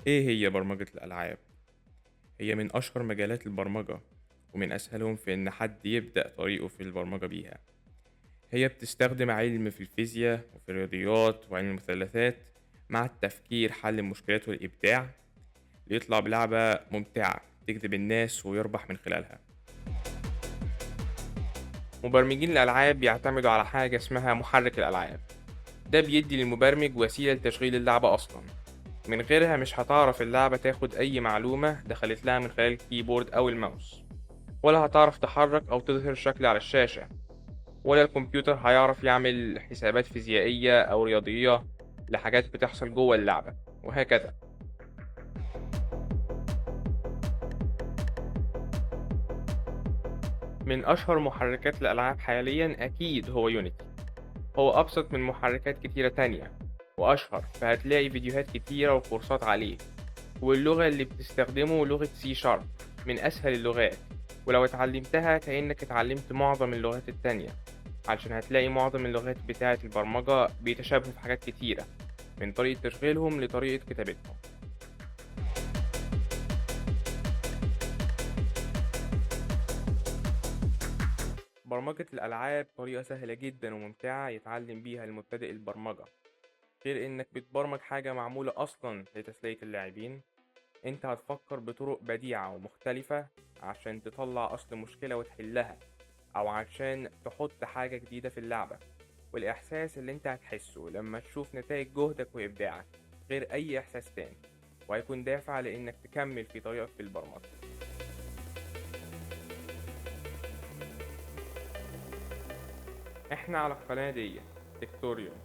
إيه هي برمجة الألعاب؟ هي من أشهر مجالات البرمجة ومن أسهلهم في إن حد يبدأ طريقه في البرمجة بيها. هي بتستخدم علم في الفيزياء وفي الرياضيات وعلم المثلثات مع التفكير، حل المشكلات والإبداع، ليطلع بلعبة ممتعة تجذب الناس ويربح من خلالها. مبرمجين الألعاب بيعتمدوا على حاجة اسمها محرك الألعاب. ده بيدي للمبرمج وسيلة لتشغيل اللعبة أصلا، من غيرها مش هتعرف اللعبة تاخد أي معلومة دخلت لها من خلال ال keyboard أو الماوس، ولا هتعرف تحرك أو تظهر شكل على الشاشة، ولا الكمبيوتر هيعرف يعمل حسابات فيزيائية أو رياضية لحاجات بتحصل جوه اللعبة، وهكذا. من أشهر محركات الألعاب حاليا أكيد هو يونيتي. هو أبسط من محركات كتيرة تانية وأشهر، فهتلاقي فيديوهات كتيرة وكورسات عليه. واللغة اللي بتستخدمه لغة سي شارب، من أسهل اللغات، ولو اتعلمتها كأنك اتعلمت معظم اللغات التانية، علشان هتلاقي معظم اللغات بتاعة البرمجة بيتشابهوا في حاجات كتيرة، من طريقة تشغيلهم لطريقة كتابتهم. برمجة الألعاب طريقة سهلة جدا وممتعة يتعلم بيها المبتدئ البرمجة، غير إنك بتبرمج حاجة معمولة أصلا لتسلية اللاعبين. أنت هتفكر بطرق بديعة ومختلفة عشان تطلع أصل مشكلة وتحلها، أو عشان تحط حاجة جديدة في اللعبة. والإحساس اللي أنت هتحسه لما تشوف نتائج جهدك وإبداعك غير أي إحساس تاني، وهيكون دافع لإنك تكمل في طريقك في البرمجة. احنا على القناة دي تكتوريوم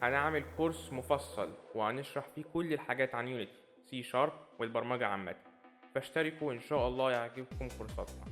هنعمل كورس مفصل وهنشرح فيه كل الحاجات عن يونيتي، سي شارب والبرمجة عامة، فاشتركوا وإن شاء الله يعجبكم كورساتنا.